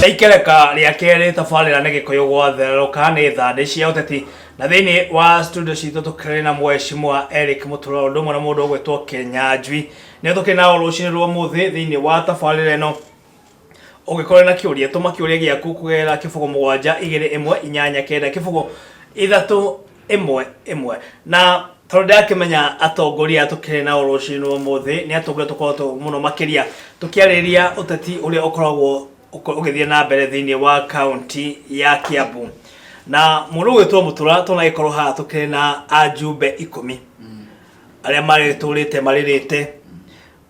Ikereka rĩa kerĩ tabarĩra nĩ Gĩkũyũ gwatherũka nĩ thandĩ cia ũteti na thĩinĩ wa studio citũ tũkĩrĩ na mheshimiwa Eric Mũtũra ũndũ ũmwe na mũndũ ũgwĩtwo Kĩnyanjui. Nĩ tũkĩrĩ nao rũcinĩ rwa ũmũthĩ thĩinĩ wa tabarĩra ĩno. Ũngĩkorwo na kĩũria tũma kĩũria gĩaku kũgerera 0 7 2 1 8 9 0 3 1 1. Na tondũ ndĩrakĩmenya atongoria aya tũkĩrĩ nao rũcinĩ rwa ũmũthĩ nĩ atongoria tũkoretwo mũno makĩria tũkĩarĩrĩria ũteti ũrĩa ũkoragwo ũgĩthiĩ na mbere thĩinĩ wa kaunti ya Kiambu. Na mũndũ ũgwĩtwo Mũtũra tũnagĩkorwo haha tũkĩrĩ na ajumbe 10 arĩa marĩtũrĩte marĩrĩte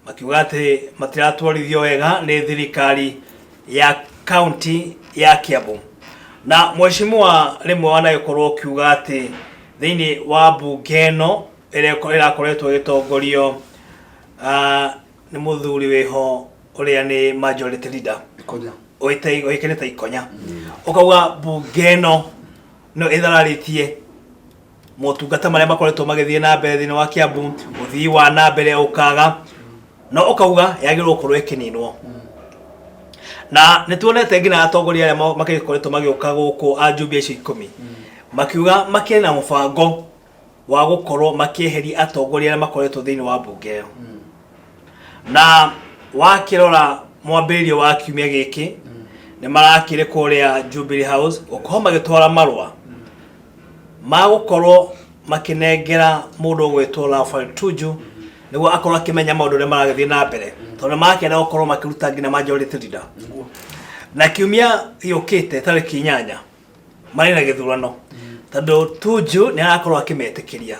makiuga atĩ matiratwarithio wega nĩ thirikari ya kaunti ya Kiambu. Na mheshimiwa rĩmwe wanagĩkorwo ũkiuga atĩ thĩinĩ wa mbunge ĩno ĩrĩa ĩrakoretwo ĩgĩtongorio nĩ mũthuri wĩho ũrĩa nĩ majority leader. Ikonya. Ũĩkaine ta Ikonya. Ũkauga mbunge ĩno no ĩthararĩtie motungata marĩa makoretwo magĩthiĩ na mbere thĩinĩ wa Kiambu, ũthii wa na mbere ũkaga, no ũkauga yagĩrĩirwo gũkorwo ĩkĩninwo. Na nĩ tuonete nginya atongoria arĩa magĩkoretwo magĩũka gũkũ a njumbe icio 10 makiuga makĩrĩ na mũbango wa gũkorwo makĩeheria atongoria arĩa makoretwo thĩinĩ wa mbunge ĩyo. Na wakĩrora mwambĩrĩrio wa kiumia gĩkĩ nĩ marakĩrĩ kũrĩa Jubilee House gũkorwo magĩtwara marũa ma gũkorwo makĩnengera mũndũ ũgwĩtwo Raphael Tuju nĩguo akorwo akĩmenya maũndũ ũrĩa maragĩthiĩ na mbere tondũ nĩmakĩenda gũkorwo makĩruta nginya majority leader. Na kiumia gĩũkĩte tarĩki 8 marĩ na gĩthurano tondũ Tuju nĩ arakorwo akĩmetĩkĩria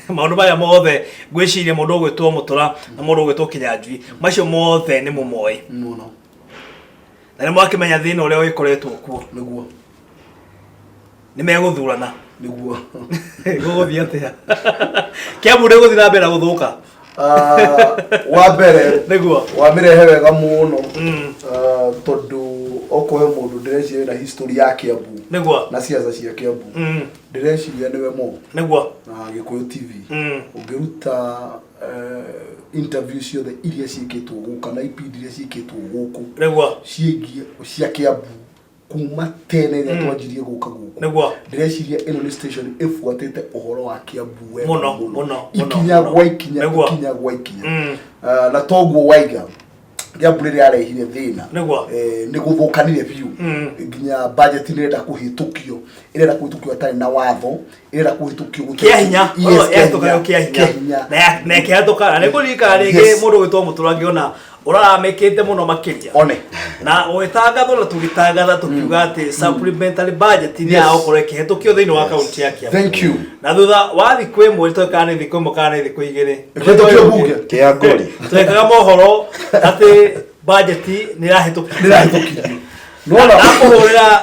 maũndũ maya mothe. Ngwĩciria mũndũ ũgwĩtwo Mũtũra na mũndũ ũgwĩtwo Kĩnyanjui macio mothe nĩ mũmoĩ mũno na nĩ mwakĩmenya thĩna ũrĩa ũgĩkoretwo kuo. Nĩguo. Nĩ megũthurana. Nĩguo. Gũgũthiĩ atĩa? Kiambu nĩ gũthiĩ na mbere na gũthũka? Ah, wa mbere Nĩguo. Wamĩrehe wega mũno. Ah, tondũ okorwo he mũndũ ndĩreciria wĩna history ya Kiambu na ciaca cia Kiambu, ndĩreciria nĩwe mo na Gĩkũyũ TV. Ũngĩruta interview ciothe iria ciĩkĩtwo gũkũ kana ipindi iria ciĩkĩtwo gũkũ ciĩgiĩ cia Kiambu kuma tene rĩrĩa twanjirie gũka gũkũ, ndĩreciria ĩno nĩ station ĩbuatĩte ũhoro wa Kiambu wega Mũno, mũno, mũno, ikinya mũno. gwa ikinya, ikinya gwa ikinya. Ah, na toguo waiga Kiambu rĩrĩa yarehire thĩna, nĩ gũthũkanire biũ. Nginya budget nĩ ĩrenda kũhĩtũkio, ĩrenda kũhĩtũkio ĩtarĩ na watho, ĩrenda kũhĩtũkio gũtarĩ- Kĩa hinya. Yes, kĩa Yahĩtũka hinya, kĩa hinya. kĩa hinya. Na ĩkĩhetũka. Na nĩngũririkana rĩngĩ Yes. mũndũ ũgwĩtwo Mũtũra ngĩona ũraramĩkĩte mũno makĩria One. Na ũgĩtangathwo na tũgĩtangatha tũkiuga atĩ supplementary budget nĩ ya gũkorwo ĩkĩhetũkio thĩinĩ wa kaunti ya Kiambu. Thank you. Na thutha wa thikũ 1 tũĩ kana nĩ thikũ 1 kana nĩ thikũ 2, Ĩkĩhetũkio bunge. Kĩa ngori. Twekaga mohoro atĩ budget nĩ ĩrahĩtũkio. Nĩ ĩrahĩtũkirio. Nĩwona? Ndakũhũrĩra,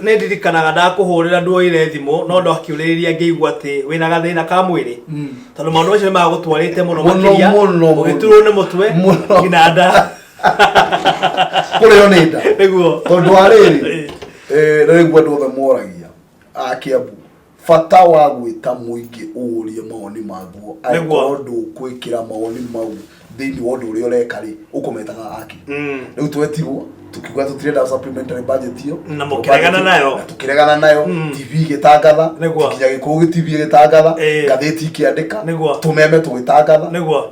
nĩ ndirikanaga ndakũhũrĩra nduoire thimũ no ndakĩũrĩrĩria ngĩigua atĩ wĩna gathĩna ka mwĩrĩ tondũ maũndũ macio nĩ magũtwarĩte mũno Mũno, makĩria mũno, mũno. ũgĩturwo nĩ mũtwe Mũno. nginya nda. Kũrĩo nĩ nda. Nĩguo. Tondũ wa rĩrĩ, na nĩguo andũ othe moragia a Kiambu bata wa gwĩta mũingĩ ũũrie mawoni maguo angĩkorwo ndũkwĩkĩra mawoni mau thĩinĩ wa ũndũ ũrĩa ũreka rĩ, ũkũmetaga aki. Rĩu twetirwo tukiuga tũtirenda supplementary budget ĩyo. Na mũkĩregana nayo. Na tũkĩregana nayo. TV ĩgĩtangatha, nginya Gĩkũyũ TV ĩgĩtangatha, ngathĩti ikĩandĩka, tũmeme tũgĩtangatha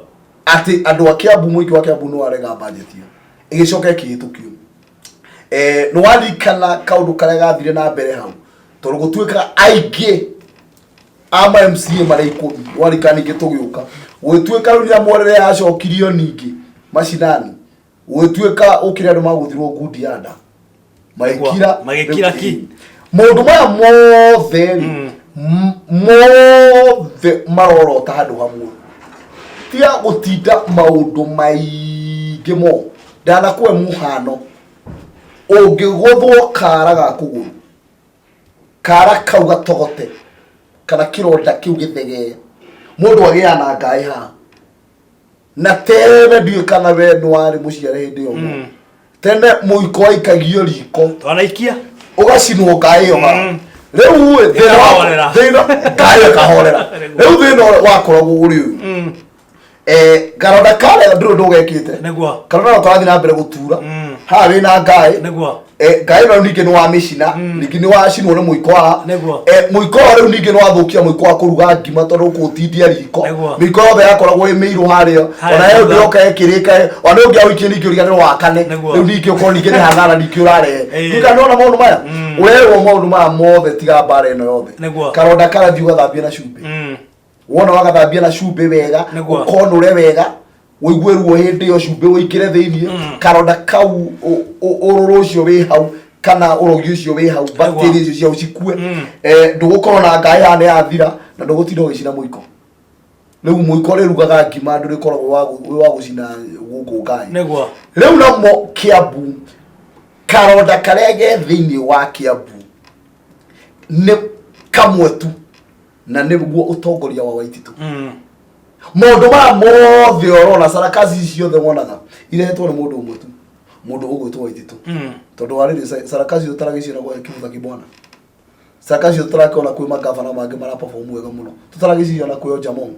atĩ andũ a Kiambu, mũingĩ wa Kiambu nĩ warega budget ĩyo. Ĩgĩcoka ĩkĩhĩtũkio. Nĩ waririkana kaũndũ karĩa gathire na mbere hau, tondũ gũtuĩkaga aingĩ a ma MCA marĩa 10, nĩ waririkana ningĩ tũgĩũka gũgĩtuĩka rĩu rĩrĩa Mwerere yacokirio ningĩ macinani, gũgĩtuĩka ũkĩrĩ andũ magũthirwo ngundi ya nda magĩkira. Magĩkira ki. Maũndũ maya mothe rĩ, mothe marorota handũ hamwe, tiga gũtinda maũndũ maingĩ mo. Ndanakũhe mũhano, ũngĩgũthwo kara ga kũgũrũ, kara kau gatogote kana kĩronda kĩu gĩthegee, mũndũ agĩaga na ngaĩ haha. Na tene ndiũĩ kana we nĩ warĩ mũciare hĩndĩ ĩyo. Tene mũiko waikagio riko. Twanaikia. Ũgacinwo ngaĩ ĩyo haha. Rĩu ĩ, thĩna Ĩkahorera. Thĩna ngaĩ ĩyo ĩkahorera. Rĩu thĩna wakoragwo ũrĩ ũyũ. Karonda karĩa ndũrĩ ũndũ ũgekĩte. Karonda no karathiĩ na mbere gũtura. Haha wĩna ngaĩ. Nĩguo. Ngaĩ ĩno ningĩ nĩ wamĩcina, ningĩ nĩ wacinwo nĩ mũiko wa mũiko wa rĩu, ningĩ nĩ wathũkia mũiko wa kũruga ngima tondũ ũkũtindia riko. Mĩiko yothe yakoragwo ĩ mĩirũ harĩa. Harĩa Ona ĩyo thutha. ndĩroka ĩkĩrĩka, ona ũngĩ awĩikie ningĩ ũriganĩrwo wakane. Rĩu ningĩ ũkorwo ningĩ nĩ hathara ningĩ ũrarehe. Ningĩ nĩwona maũndũ maya, ũrerwo maũndũ maya mothe tiga mbara ĩno yothe. Karonda karathiĩ ũgathambia na cumbĩ. Wona wagathambia na cumbĩ wega, ũkonũre wega, ũigue ruo hĩndĩ ĩyo, cumbĩ ũingĩre thĩiniĩ karonda kau, ũrũrũ ũcio wĩ hau kana ũrogi ũcio wĩ hau, bacteria icio ciao cikue. Ndũgũkorwo na ngaĩ haha nĩ yathira na ndũgũtinda ũgĩcina mũiko. Rĩu mũiko ũrĩrugaga ngima, ndũrĩkoragwo wĩ wa gũcina gũkũ ngaĩ. Rĩu namo Kĩambu, karonda karĩa ge thĩiniĩ wa Kĩambu nĩ kamwe tu, na nĩguo ũtongoria wa Waititu. Maũndũ maya mothe ũrona, sarakazi ici ciothe wonaga irehetwo nĩ mũndũ ũmwe tu, mũndũ ũgwĩtwo Waititu. Tondũ wa rĩrĩ, sarakazi ũtaragĩciona kwa Kivutha Kibwana, sarakazi tũtarakĩona kwĩ magavana mangĩ maraperform wega mũno, tũtaragĩciona kwĩ Ojamong,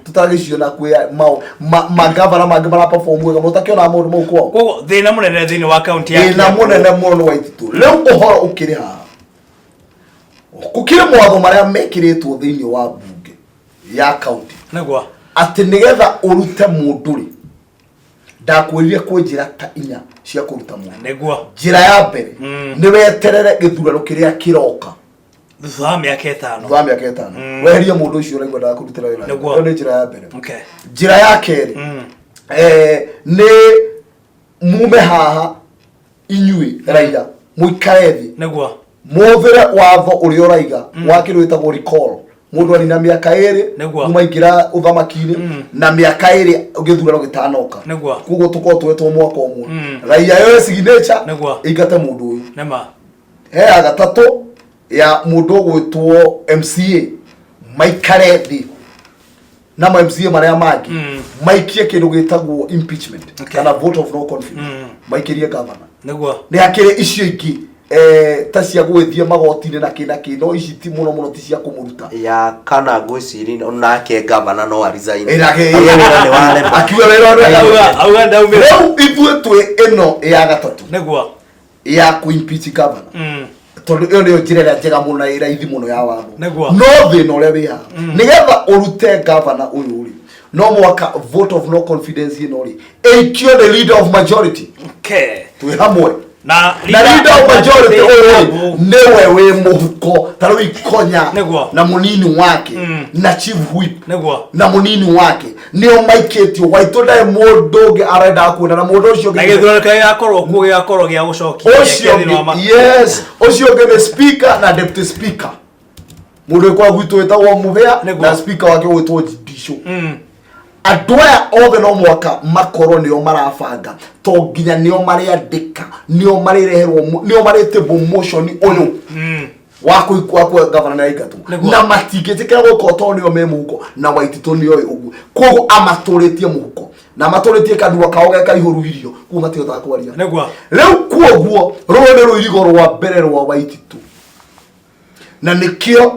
tũtaragĩciona kwĩ magavana mangĩ maraperform wega mũno, ũtakĩona maũndũ mau kwao. Koguo thĩna mũnene thĩinĩ wa kaunti ya Thĩna Kiambu. Mũnene mũno nĩ Waititu. Rĩu ũhoro ũkĩrĩ haha, gũkĩrĩ mawatho marĩa mekĩrĩtwo thĩinĩ wa mbunge ya kaunti atĩ nĩgetha ũrute mũndũ rĩ, ndakwĩrire kwĩ njĩra ta inya cia kũruta mũndũ. Njĩra ya mbere nĩ weterere gĩthurano kĩrĩa kĩroka thutha wa mĩaka 5. Thutha wa mĩaka 5, weherie mũndũ ũcio ũraigua ndakũrutĩra wĩra. Ĩyo nĩ njĩra ya mbere. Njĩra ya kerĩ, nĩ mume haha inyuĩ raia mũikare thĩ, mũhũthĩre watho ũrĩa ũraiga wa kĩndũ gĩtagwo recall. Mũndũ arina mĩaka 2 kuma ingĩra ũthamaki-inĩ na mĩaka 2 gĩthurano gĩtanoka. Koguo tũkorwo twetwo mwaka ũmwe, raia yoe signature ĩingate mũndũ ũyũ. He ya gatatũ ya mũndũ ũgwĩtwo MCA, maikare thĩ na ma MCA marĩa mangĩ, maikie kĩndũ gĩtagwo impeachment kana vote of no confidence, maikĩrie governor. Nĩ hakĩrĩ icio ingĩ ta cia gũgĩthiĩ magoti-inĩ na kĩ na kĩ, no ici ti mũno mũno, ti cia kũmũruta. Ya kana ngwĩciria nake gavana no a resign. Nake- Auge wĩra nĩ warema. Akiuga wĩra nĩ Auga ndaumĩra. Rĩu ithuĩ twĩ ĩno ya gatatũ ya kũ-impeach governor, tondũ ĩyo nĩyo njĩra ĩrĩa njega mũno na ĩ raithi mũno ya watho. No thĩna ũrĩa wĩ haha, nĩgetha ũrute governor ũyũ rĩ, no mwaka vote of no confidence ĩno rĩ ĩikio nĩ leader of majority. Twĩ hamwe? Na Na leader of majority ũyũ rĩ, nĩwe wĩ mũhuko ta rĩu Ikonya na mũnini wake na chief whip na mũnini wake nĩo maikĩtio. Waitũ ndarĩ mũndũ ũngĩ arenda kuona na mũndũ ũcio Na ũngĩ gĩthurano kĩrĩa gĩgakorwo kuo gĩgakorwo gĩa gũcokia ũcio thĩinĩ wa ũngĩ, yes, ũcio ũngĩ nĩ speaker na deputy speaker, mũndũ wĩkwa gwitũ wĩtagwo Mũhĩa na speaker wake gwĩtwo Ndicũ. Andũ aya othe no mwaka makorwo nĩo marabanga, to nginya nĩo marĩandĩka, nĩo marĩreherwo, nĩo marĩtable motion ũyũ wa kũigua gavana na aingatwo. Na matingĩtĩkĩra gwĩka tondũ nĩo me mũhuko na Waititũ nĩoĩ ũguo, koguo amatũrĩtie mũhuko na amatũrĩtie kanua kao ge kaihũru irio, koguo matihotaga kwaria. Rĩu kuoguo rũrũ nĩ rũirigo rwa mbere rwa Waititũ, na nĩkĩo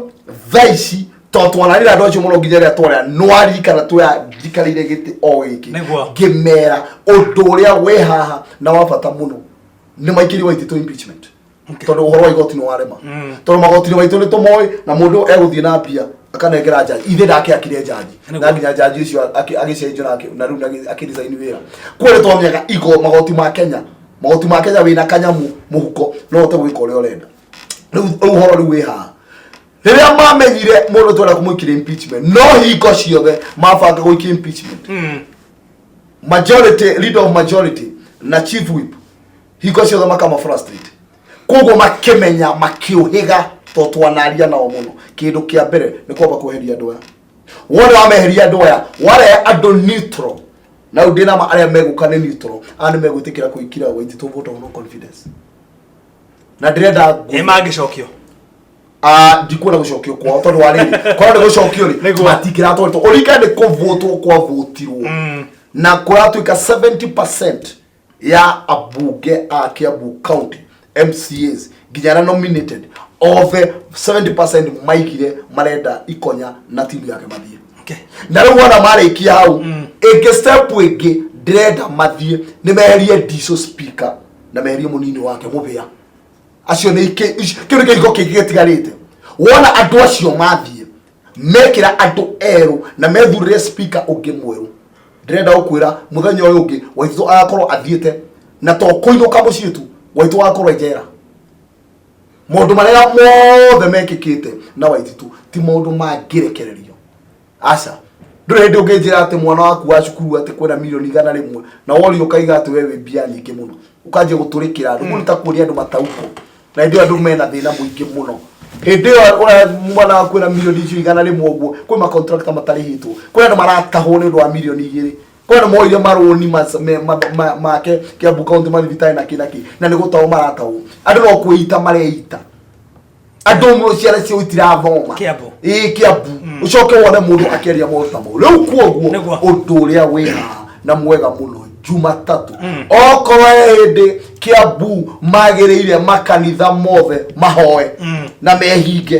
thaa ici to twanarire andũ acio mũno nginya rĩrĩa twarĩa nwaririkana twaya njikarĩire gĩtĩ o gĩkĩ, ngĩmera ũndũ ũrĩa wĩ haha na wa bata mũno nĩ maikĩrio Waititũ impeachment, tondũ ũhoro wa igoti nĩ warema, tondũ magoti-inĩ maitũ nĩ tũmoĩ, na mũndũ egũthiĩ na mbia akanengera njaji ithe ndakĩakire njaji na nginya njaji ũcio agĩcenjio na rĩu akĩresign wĩra. Kuo nĩ twamenyaga igo magoti ma Kenya, magoti ma Kenya wĩna kanyamu mũhuko no ũhote gwĩka ũrĩa ũrenda. Rĩu ũhoro rĩu wĩ haha, rĩrĩa mamenyire mũndũ twenda kũmũikĩria impeachment, no hingo ciothe mabanga gũikia impeachment, majority leader of majority na chief whip hingo ciothe makama frustrate, koguo makĩmenya makĩũhĩga to twanaria nao mũno. Kĩndũ kĩa mbere nĩ kwamba kweheria andũ aya. Wona wameheria andũ aya, warehe andũ neutral, na rĩu ndĩna ma arĩa megũka nĩ neutral, aya nĩ megwĩtĩkĩra kũikira Waititũ vote of no confidence, na ndĩrenda Nĩ mangĩcokio? Ah, ndikuona gũcokio kwao, tondũ wa rĩrĩ, korwo nĩ gũcokio rĩ, matingĩratwaritwo ũrikane nĩ kũvotwo kwavotirwo na kũratuĩka 70% ya ambunge a Kiambu County, MCAs nginya arĩa nominated othe, 70% maigire marenda Ikonya na timu yake mathiĩ. Na rĩu wona marĩkia hau, ĩngĩ step ĩngĩ ndĩrenda mathiĩ nĩ meherie Ndiso speaker na meherie mũnini wake Mũbĩa. Acio nĩ kĩu nĩ kĩhingo kĩngĩ gĩtigarĩte. Wona andũ acio mathiĩ mekĩra andũ erũ na methurĩre speaker ũngĩ mwerũ, ndĩrenda gũkwĩra mũthenya ũyũ ũngĩ Waititũ agakorwo athiĩte na to kũinũka mũciĩ tu, Waititũ agakorwo e njera. Maũndũ marĩa mothe mekĩkĩte na Waititũ ti maũndũ mangĩrekererio. Aca, ndũrĩ hĩndĩ ũngĩnjĩra atĩ mwana waku wa cukuru atĩ kwĩna mirioni 100 na woria ũkaiga atĩ we wĩ mbia nyingĩ mũno, ũkanjia gũtũrĩkĩra andũ. Kũu nĩ ta kuonia andũ matauko, na hĩndĩ ĩyo andũ mena thĩna mũingĩ mũno. Hĩndĩ ĩyo ũrĩa mwana waku ena mirioni icio 100 ũguo, kwĩ macontractor matarĩhĩtwo, kwĩ andũ maratahwo nĩ ũndũ wa mirioni 2, kwĩ andũ moire marũni make Kiambu County mathibitarĩ na kĩ na kĩ, na nĩ gũtahwo maratahwo. Andũ no kwĩita mareita. Andũ mwe ciana ciao itirathoma. Kiambu. Ĩĩ, Kiambu. Ũcoke wone mũndũ akĩaria maũndũ ta mau. Rĩu kuoguo ũndũ ũrĩa wĩ haha na mwega mũno Jumatatũ, okorwo he hĩndĩ Kiambu magĩrĩire makanitha mothe mahoe na mehinge,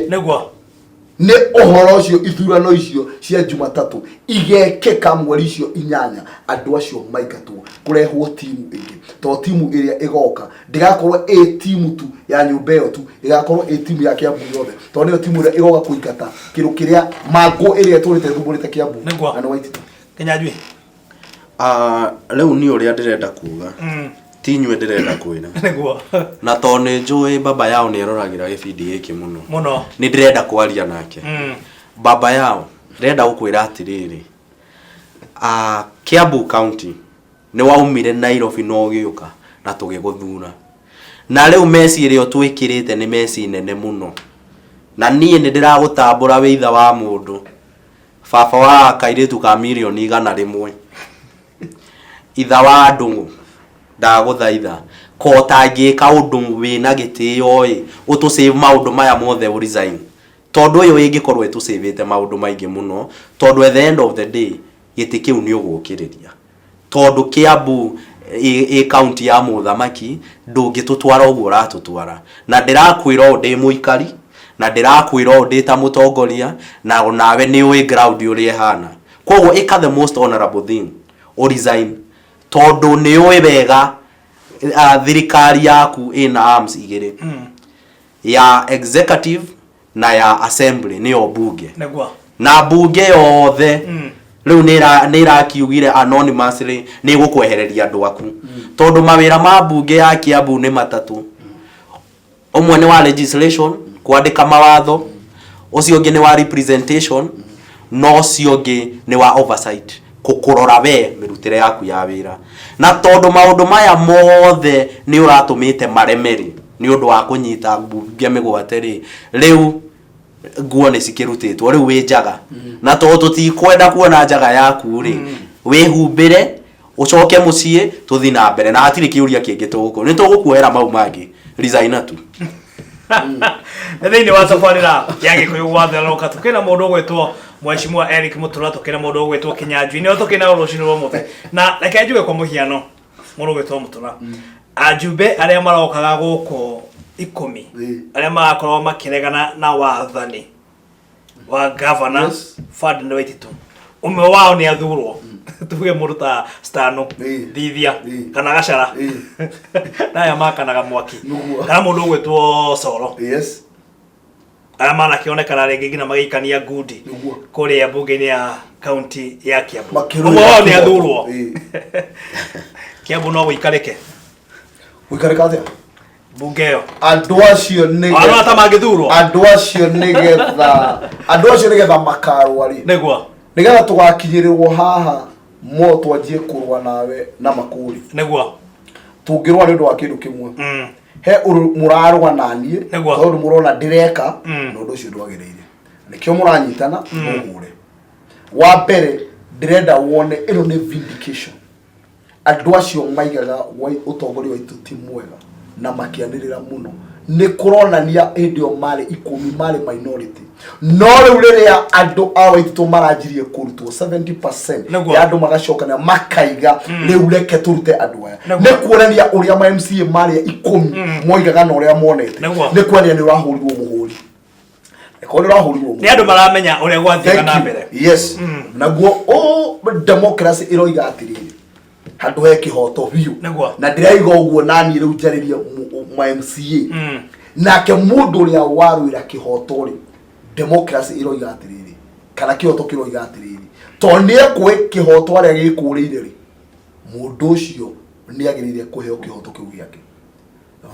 nĩ ũhoro ũcio. Ithurano icio cia Jumatatũ igekĩka mweri icio 8, andũ acio maingatwo, kũrehwo timu ĩngĩ, tondũ timu ĩrĩa ĩgoka ndĩgakorwo ĩ timu tu ya nyũmba ĩyo tu, ĩgakorwo ĩ timu ya Kiambu yothe, tondũ nĩyo timu ĩrĩa ĩgoka kũingata kĩndũ kĩrĩa mangũ ĩrĩa ĩtũrĩte ĩthumbũrĩte Kiambu na nĩ Waititũ. Kĩnyanjui. Ah, rĩu niĩ ũrĩa ndĩrenda kuga ti inyuĩ ndĩrenda kwĩra, na tondũ nĩ njũĩ baba yao nĩ eroragĩra gĩbindi gĩkĩ mũno, nĩ ndĩrenda kwaria nake. Baba yao, ndĩrenda gũkwĩra atĩrĩrĩ, ah, Kiambu County nĩ waumire Nairobi na ũgĩũka na tũgĩgũthura, na rĩu meci ĩrĩa ũtwĩkĩrĩte nĩ meci nene mũno, na niĩ nĩ ndĩragũtambũra wĩ ithe wa mũndũ, baba wa kairĩtu ka mirioni 100, itha wa ndũng'ũ. Ndagũthaitha ko ũtangĩka ũndũ wĩna gĩtĩo ĩ, ũtũ save maũndũ maya mothe, ũ resign, tondũ ũyũ ĩngĩkorwo ĩtũcĩvĩte maũndũ maingĩ mũno, tondũ at the end of the day gĩtĩ kĩu nĩ ũgũkĩrĩria, tondũ Kiambu ĩ county ya mũthamaki, ndũngĩtũtwara ũguo ũratũtwara. Na ndĩrakwĩra ũũ ndĩ mũikari, na ndĩrakwĩra ũũ ndĩ ta mũtongoria, na onawe nĩ ũĩ ground ũrĩa ĩhana. Koguo ĩka the most honorable thing, ũ resign, tondũ nĩ ũĩ wega thirikari yaku ĩna arms igĩrĩ, ya executive na ya assembly, nĩyo bunge. Na bunge yothe rĩu nĩ ĩrakiugire anonymously nĩ ĩgũkwehereria andũ aku, tondũ mawĩra ma bunge ya Kiambu nĩ matatũ. Ũmwe nĩ wa legislation, kwandĩka mawatho, ũcio ũngĩ nĩ wa representation, na ũcio ũngĩ nĩ wa oversight, kũrora we mĩrutĩre yaku ya wĩra. Na tondũ maũndũ maya mothe nĩ ũratũmĩte mareme rĩ, nĩ ũndũ wa kũnyita mbunge mĩgwate rĩ, rĩu nguo nĩ cikĩrutĩtwo, rĩu wĩ njaga. Na tondũ tũtikwenda kuona njaga yaku rĩ, wĩhumbĩre ũcoke mũciĩ, tũthi na mbere, na hatirĩ kĩũria kĩngĩ tũgũkũ nĩ tũgũkuohera mau mangĩ. Resign tu. Nĩ thĩinĩ wa tabarĩra ya Gĩkũyũ gwatherũka, tũkĩna mũndũ ũgwĩtwo Mheshimiwa Eric Mũtura, tũkĩna mũndũ ũgwĩtwo Kĩnyanjui, nĩo tũkĩna rũcinĩ rwa ũmũthĩ. Na reke njuge kwa mũhiano, mũndũ ũgwĩtwo Mũtura, ajumbe arĩa marokaga gũkũ 10 arĩa marakorwo makĩregana na wathani wa gavana Ferdinand Waititu, ũmwe wao nĩ athurwo, tuge mũndũ ta Stano Thithia kana Gacara na aya makanaga mwaki, kana mũndũ ũgwĩtwo Soro, arĩa manakĩonekana rĩngĩ nginya magĩikania ngundi kũrĩa mbunge-inĩ ya kaunti ya Kiambu, Makĩrũĩra ũmwe wao nĩ kĩhooto. athurwo, Kiambu no gũikarĩke? Gũikarĩka atĩa? Mbunge ĩyo. Andũ acio nĩ Arona ta mangĩthurwo. Andũ acio nĩgetha makarũa rĩ, nĩgetha tũgakinyĩrĩrwo haha mo twanjie kũrũa nawe na makũri, tũngĩrũa nĩ ũndũ wa kĩndũ kĩmwe, he ũndũ mũrarũa naniĩ, tondũ mũrona ndĩreka na ũndũ ũcio ndwagĩrĩire, nĩkĩo mũranyitana mũhũre. Wa mbere ndĩrenda wone ĩno nĩ vindication. Andũ acio maigaga ũtongoria witũ ti mwega na makĩanĩrĩra mũno, nĩ kũronania hĩndĩ ĩyo marĩ 10 marĩ minority, no rĩu rĩrĩa andũ a Waititũ maranjirie kũrutwo 70% ya andũ magacokana makaiga rĩu reke tũrute andũ aya, nĩ kuonania ũrĩa ma MCA marĩa 10 moigaga na ũrĩa monete, nĩ kuonania nĩ ũrahũrirwo mũhũri, nĩ ũrahũrirwo. Nĩ andũ maramenya ũrĩa gwathiaga na Thank you. mbere. Yes, naguo democracy ĩroiga atĩrĩrĩ, handũ he kĩhoto biũ. Na ndĩraiga ũguo naniĩ rĩu njarĩrie ma MCA. Nake mũndũ ũrĩa warũĩra kĩhoto rĩ, democracy ĩroiga atĩrĩrĩ, kana kĩhoto kĩroiga atĩrĩrĩ, tondũ nĩ ekũĩ kĩhoto arĩa gĩkũrĩire rĩ, mũndũ ũcio nĩ agĩrĩire kũheo kĩhoto kĩu gĩake.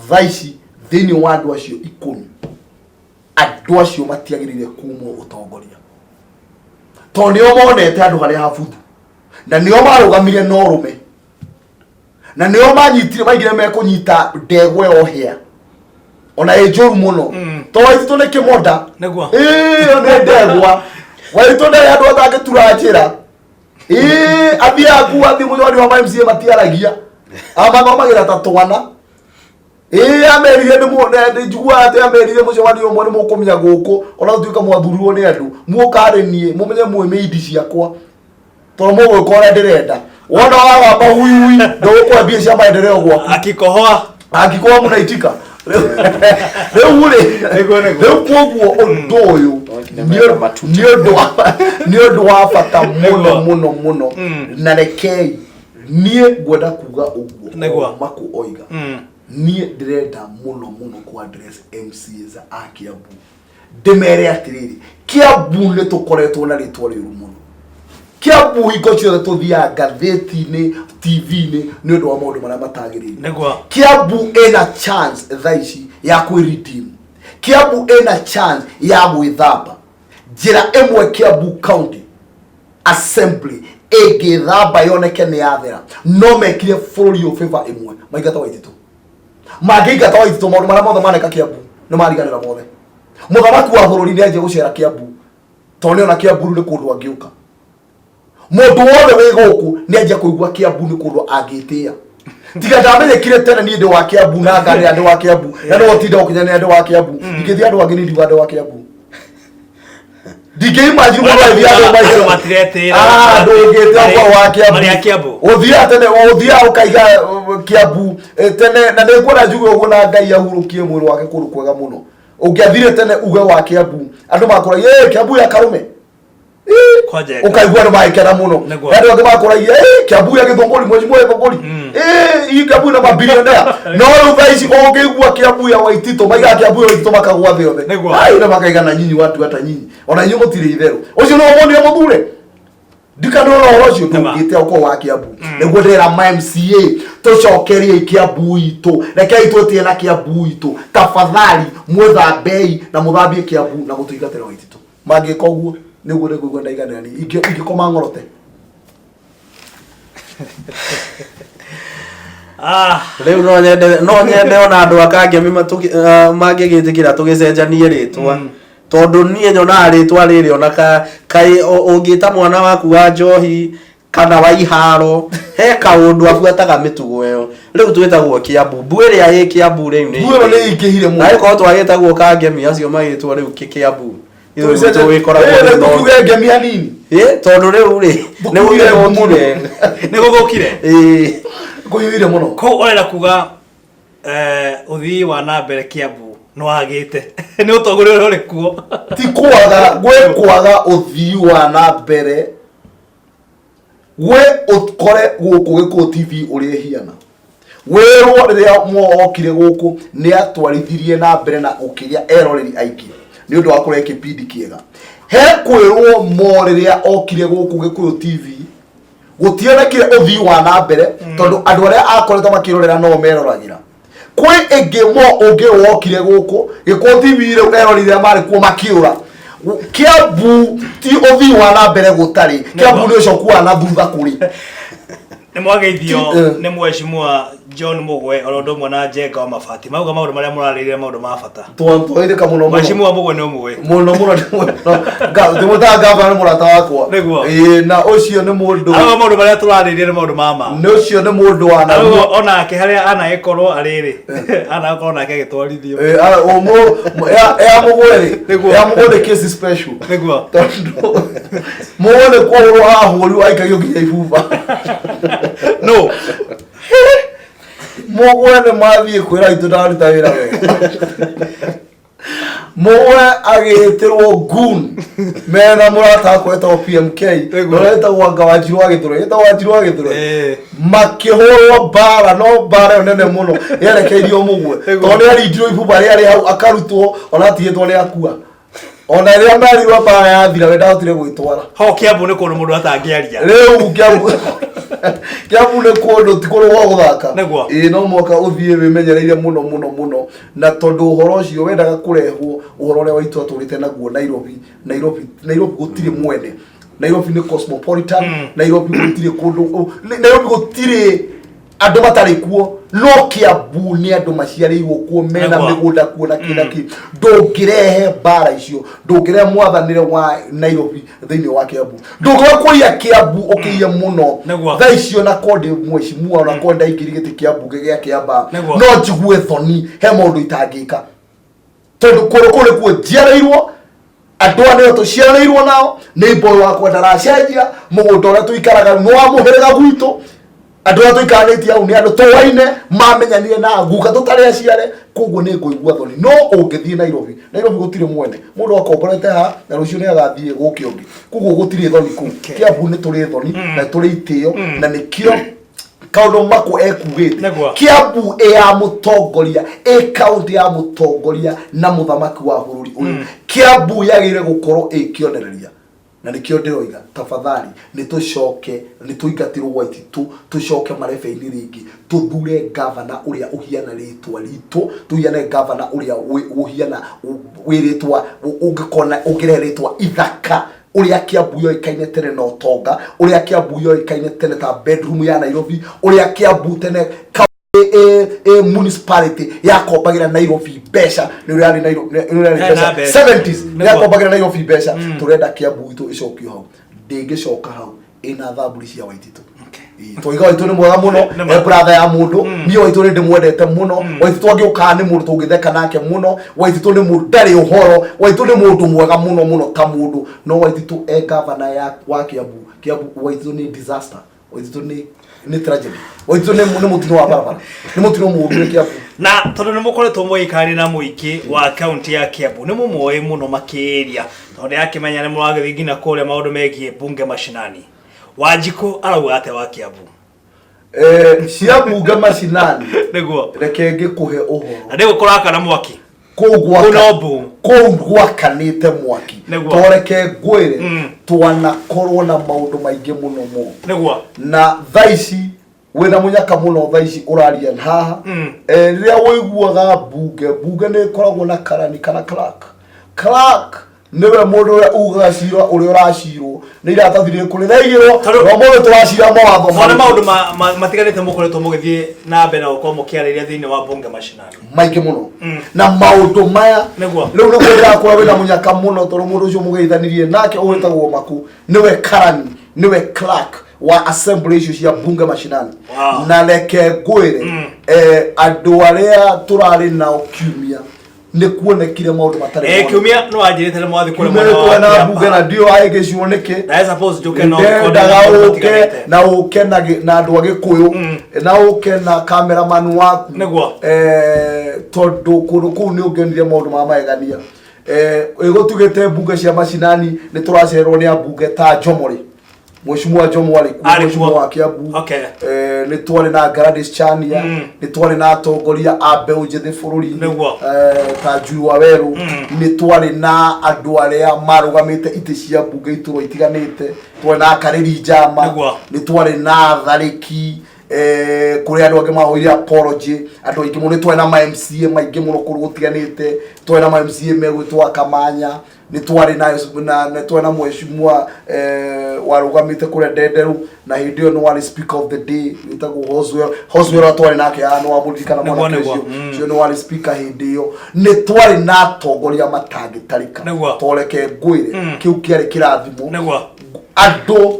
Thaa ici thĩinĩ wa andũ acio ikũmi, andũ acio matiagĩrĩire kumwo ũtongoria, tondũ nĩo monete andũ harĩa habuthu, na nĩo marũgamire na ũrũme, na nĩo manyitire maigire mekũnyita ndegwa ĩyo hĩa ona ĩ njũru mũno. To Waititũ nĩ kĩmonda. Nĩguo. Ĩĩ, ĩyo nĩ ndegwa. Waititũ ndarĩ handũ atangĩtura njĩra. Ĩĩ, athiaga kuu, athiĩ mũcemanio wa ma MCA matiaragia, amathomagĩra ta twana. Ĩĩ, amerire nĩ njiguaga atĩ amerire mũcemanio ũmwe, nĩ mũkũmenya gũkũ ona gũtuĩka mwathurirwo nĩ andũ, muoka harĩ niĩ mũmenye mwĩ mĩindi ciakwa, tondũ mũgwĩka ũrĩa ndĩrenda. Wona wagamba huihui, ndũgũkũhe mbia cia maendeleo gwaku. Akikohoa. Angĩkorwo mũnaitika rĩu rĩ. Nĩguo. Rĩu koguo ũndũ ũyũ nĩ ũndũ wa bata mũno. Nĩguo. Mũno mũno. Na rekei niĩ ngwenda kuga ũguo. Nĩguo. Maku oiga. Niĩ ndĩrenda mũno mũno ku address MCAs a Kiambu, ndĩmere atĩrĩrĩ, Kiambu nĩ tũkoretwo na rĩtwa rĩũru mũno. Kiambu hingo ciothe tũthiaga ngathĩti-inĩ, TV-inĩ nĩ ũndũ wa maũndũ marĩa matagĩrĩire. Kiambu ĩna chance thaa ici ya kwĩ redeem. Kiambu ĩna chance ya gwĩthamba. Njĩra ĩmwe Kiambu County Assembly ĩngĩthamba yoneke nĩ yathera, no mekire bũrũri ũyũ favor ĩmwe, maingata Waititũ. Mangĩingata Waititũ, maũndũ marĩa mothe maneka Kiambu nĩ mariganĩra mothe. Mũthamaki wa bũrũri nĩ anjia gũcera Kiambu, tondũ nĩona Kiambu rĩu nĩ kũndũ angĩũka. Mũndũ wothe wĩ gũkũ nĩ anjia kũigua Kiambu nĩ kũndũ angĩtĩĩa. Tiga ndamenyekire tene niĩ ndĩ wa Kiambu na nganĩra ndĩ wa Kiambu, na nĩwe ũtinda ũkĩnyanĩra ndĩ wa Kiambu. Ingĩthiĩ andũ angĩ niĩ ndiuga ndĩ wa Kiambu. Ndingĩimagine mũndũ agĩthiĩ andũ Andũ matiretĩĩra. Ah, ndũngĩtĩa ũkorwo wa Kiambu. Marĩ a Kiambu. Ũthiaga tene, ũthiaga ũkaiga Kiambu tene, na nĩ nguona njuge ũguo na Ngai ahurũkie mwĩrĩ wake kũndũ kwega mũno. Ũngĩathire tene uge wa Kiambu, andũ makũragia, "Ĩ, Kiambu ya Karume." Ĩ, Kwa Njenga. ũkaigua andũ magĩkena mũno. Nĩguo. Andũ angĩ makũragia, "Ĩ, Kiambu ya Gĩthũngũri, mheshimiwa Gĩthũngũri. Ĩ, hii Kiambu na mabilionea." No rĩu thaa ici ũngĩigua Kiambu ya Waititũ, maigaga Kiambu ya Waititũ makagwa thĩ othe. Nĩguo. Ai, na makaigana nyinyi watu hata nyinyi. Ona inyuĩ mũtirĩ itherũ. Ũcio nĩwe wonire mũthure. Ndikanona ũhoro ũcio. Nĩma. Ndũngĩte ũkorwo wa Kiambu. Nĩguo ndĩrera ma MCA, tũcokeriei Kiambu itũ, rekei twĩtĩe na Kiambu itũ. Tafadhali mwĩthambei na mũthambie Kiambu na mũtũingatĩre Waititũ. Mangĩka ũguo nĩguo nĩngũigua ndaiganĩra niĩ. Ingĩkoma ng'orote. Ah, Rĩu no nyende ona andũ a Kangemi mangĩgĩtĩkĩra tũgĩcenjanie rĩtwa, tondũ niĩ nyonaga rĩtwa rĩrĩ ona kaĩ ũngĩta mwana waku wa njohi kana wa iharo, he kaũndũ abuataga mĩtugo ĩyo. Rĩu twĩtagwo Kiambu, mbu ĩrĩa ĩ Kiambu rĩu nĩ Mbu ĩyo nĩ ĩingĩhire mũno. Na ĩkorwo twagĩtagwo Kangemi, acio magĩtwo rĩu Kĩambu. Ithuĩ tũgĩkoragwo Eh, rĩu tuge ngemi hanini. Ĩ, tondũ rĩu rĩ nĩ Tũkuire mbu mũno. gũthũkire. Nĩ gũthũkire. Ĩ. Kũiyũire mũno. Kũu ũrenda kuga ũthii wa na mbere Kiambu nĩ wagĩte nĩ ũtongoria ũrĩa ũrĩ kuo? Ti kwaga, gwĩ kwaga ũthii wa na mbere, gwĩ ũkore gũkũ Gĩkũyũ TV ũrĩa ĩhiana. Wĩrwo rĩrĩa mokire gũkũ nĩ atwarithirie na mbere na ũkĩgĩa eroreri aingĩ nĩ ũndũ wa kũrehe kĩbindi kĩega. He kwĩrwo mo rĩrĩa okire gũkũ Gĩkũyũ TV gũtionekire ũthii wa na mbere, tondũ andũ arĩa akoretwo makĩrorera no meroragĩra. Kwĩ ĩngĩ mo ũngĩ wokire gũkũ Gĩkũyũ TV, rĩu eroreri arĩa marĩ kuo makĩũra. Kiambu ti ũthii wa na mbere gũtarĩ, Kiambu nĩ ũcoku wa na thutha kũrĩ. Nĩ mwageithio. Ti- Nĩ mheshimiwa John Mũgwe oro ũndũ ũmwe na Njenga wa Mabati mauga maũndũ marĩa mũrarĩrĩria maũndũ ma bata. Twaithĩka mũno mũno. Mheshimiwa Mũgwe nĩ ũmũĩ? Mũno mũno, ndĩmũtaga gavana, nĩ mũrata wakwa. Nĩguo. Ĩĩ, na ũcio nĩ mũndũ Arauga maũndũ marĩa tũrarĩrĩria nĩ maũndũ ma ma. Nĩ ũcio nĩ mũndũ wa Arauga onake harĩa anagĩkorwo arĩrĩ anakorwo nake agĩtwarithio. Ĩ, ya Mũgwe rĩ. Nĩguo. Ya Mũgwe nĩ case special. Nĩguo. Tondũ Mũgwe nĩ kũhũrwo ahũrirwo aikagio nginya ibuba. No. Mũgwe nĩ mathiĩ kwĩra itũ ndaruta wĩra wega. Mũgwe agĩtĩrwo goon mena mũrata wakwa wetagwo PMK. Nĩguo. Ũrĩa wetagwo anga Wanjiru wa Gĩthũrai, wetagwo Wanjiru wa Gĩthũrai. Eh. Makĩhũrwo mbara, no mbara ĩyo nene mũno yerekeirio Mũgwe. Nĩguo. Tondũ nĩ arindirwo ibũba rĩarĩ hau akarutwo ona atigĩtwo nĩ akua. Ona rĩrĩa merirwo mbara yathira, we ndahotire gwĩtwara. Ho Kiambu nĩ kũndũ mũndũ atangĩaria. Rĩu Kiambu nĩ kũndũ ti kũndũ gwa gũthaka. Nĩguo. Ĩĩ, no mũhaka ũthiĩ wĩmenyereire mũno mũno mũno, na tondũ ũhoro ũcio wendaga kũrehwo ũhoro ũrĩa waitũ atũrĩte naguo Nairobi. Nairobi, Nairobi gũtirĩ mwene. Nairobi nĩ cosmopolitan. Nairobi gũtirĩ kũndũ, Nairobi gũtirĩ andũ matarĩ kuo, no Kiambu nĩ andũ maciarĩirwo kuo, mena mĩgũnda kuo na kĩ na kĩ. Ndũngĩrehe mbara icio, ndũngĩrehe mwathanĩre wa Nairobi thĩinĩ wa Kiambu. Ndũngĩũka kũiya Kiambu ũkĩiye mũno. Thaa icio na ko ndĩ mheshimiwa, ona ko ndaingĩri gĩtĩ kĩa mbunge gĩa Kiambaa, no njigue thoni he maũndũ itangĩka, tondũ kũndũ kũu nĩkuo njiarĩirwo, andũ aya nĩo tũciarĩirwo nao. Nĩ mboyo wakwa ndaracenjia, mũgũnda ũrĩa tũikaraga nĩ wa mũhĩrĩga gwitũ. Andũ arĩa tũikaranĩtie hau nĩ andũ tũwaine mamenyanire na guka tũtarĩ aciare, koguo nĩ ngũigua thoni. No ũngĩthiĩ Nairobi, Nairobi gũtirĩ mwene. Mũndũ akomborete haha na rũciũ nĩ agathiĩ gũkĩ ũngĩ, koguo gũtirĩ thoni kũu. Kiambu nĩ tũrĩ thoni na tũrĩ itĩo, na nĩkĩo kaũndũ mako ekugĩte. Kiambu ĩ ya mũtongoria, ĩ kaũntĩ ya mũtongoria na mũthamaki wa bũrũri ũyũ. Kiambu yagĩrĩire gũkorwo ĩ kĩonereria, na nĩkĩo ndĩroiga tafadhali nĩ tũcoke, nĩ tũingatirwo Waititũ, tũcoke marebe-inĩ rĩngĩ, tũthure gavana ũrĩa ũhiana rĩtwa ritũ, tũhiane gavana ũrĩa ũhiana wĩ rĩtwa ũngĩkona ũngĩrehe rĩtwa ithaka, ũrĩa Kiambu yoĩkaine tene na ũtonga, ũrĩa Kiambu yoĩkaine tene ta bedroom ya Nairobi, ũrĩa Kiambu tene ĩ municipality yakombagĩra Nairobi mbeca, nĩ ũrĩa yarĩ Nairobi, nĩ ũrĩa yarĩ Hena mbeca mbeca. 70s, nĩ yakombagĩra Nairobi mbeca. Tũrenda Kiambu itũ ĩcokio hau. Ndĩngĩcoka hau ĩna thamburi cia Waititũ. Tũiga Waitũ nĩ mwega mũno. Nĩ ma. E brother ya mũndũ. Niĩ Waitũ nĩ ndĩmwendete mũno. Waitũ angĩũkaga nĩ mũndũ tũngĩtheka nake mũno. Waitũ nĩ mũndũ ndarĩ ũhoro. Waitũ nĩ mũndũ mwega mũno mũno ta mũndũ, no Waitũ e gavana ya wa Kiambu, Kiambu Waitũ nĩ disaster. Waitũ nĩ tragedy. Waitũ nĩ mũtino wa barabara, nĩ mũtino mũũru nĩ Kiambu. Na tondũ nĩ mũkoretwo mũgĩikarania na mũingĩ wa kaunti ya Kiambu, nĩ mũmoĩ mũno makĩria, tondũ ndĩrakĩmenya nĩ mũragĩthiĩ nginya kũrĩa maũndũ megiĩ bunge mashinani. Wanjikũ arauga atĩa wa Kiambu? Cia bunge mashinani? Reke ngĩkũhe ũhoro. Na ndĩgũkora kana mwaki. Kũu Kũu no mbu. Kũu gwakanĩte mwaki. Toreke ngwĩre, twanakorwo na maũndũ maingĩ mũno mũno. Na thaa ici wĩna mũnyaka mũno, thaa ici ũraria haha. Rĩrĩa ũiguaga mbunge, mbunge nĩ ĩkoragwo na karani kana clerk. Clerk nĩwe mũndũ ũrĩa ugaga cira ũrĩa ũracirwo, nĩ iratathi rĩrĩkũ rĩraigĩrwo, na ũmũthĩ tũracira mawatho Tondũ nĩ marĩkũ. maũndũ matiganĩte mũkoretwo mũgĩthiĩ na mbere na gũkorwo mũkĩarĩria thĩinĩ wa bunge mashinani. Maingĩ mũno, na maũndũ maya rĩu nĩguo ndĩrakora wĩna mũnyaka mũno, tondũ mũndũ ũcio mũgeithanirie nake ũgwĩtagwo Maku nĩwe karani, nĩwe clerk wa assembly icio cia bunge mashinani. Na reke ngwĩre, andũ arĩa tũrarĩ nao kiumia nĩ kuonekire maũndũ matarĩ moneka. Kiumia no wanjĩrĩte nĩ mwathiĩ kũrĩa Kiumia mwena nĩ wa twena bunge na Kiambaa. ndio aĩgĩciwo nĩkĩ. Na I suppose njũke no Ndendaga maũndũ ũke matiganĩte. na ũke na andũ a Gĩkũyũ, na ũke na cameraman waku. Tondũ kũndũ kũu nĩ ũngĩonire maũndũ ma magegania. Ĩgũtugĩte mbunge cia macinani nĩ tũracererwo nĩ ambunge ta Njomorĩ, Mheshimiwa Njomo arĩ kuo. Arĩ kuo. Mheshimiwa wa Kiambu. Nĩ twarĩ na Gladys Chania, nĩ twarĩ na atongoria a mbeũ njĩthĩ bũrũri-inĩ ta Njui wa Werũ, nĩ twarĩ na andũ arĩa marũgamĩte itĩ cia mbunge itũra itiganĩte, twarĩ na akarĩri njama, nĩ twarĩ na atharĩki, kũrĩ andũ angĩ mahoire apology, andũ aingĩ mũno. Nĩ twarĩ na ma MCA maingĩ mũno kũndũ gũtiganĩte, twarĩ na ma MCA megwĩtwo Akamanya, nĩ twarĩ na nĩ twarĩ na mheshimiwa warũgamĩte kũrĩa Ndenderu, na hĩndĩ ĩyo nĩ warĩ speaker of the day wĩtagwo Hoswell. Hoswell ũrĩa twarĩ nake haha nĩ wamũririkana. Mwanake ũcio ũcio nĩ warĩ speaker hĩndĩ ĩyo. Nĩ twarĩ na atongoria matangĩtarĩka. Toreke ngwĩre, kĩu kĩarĩ kĩrathimo. Andũ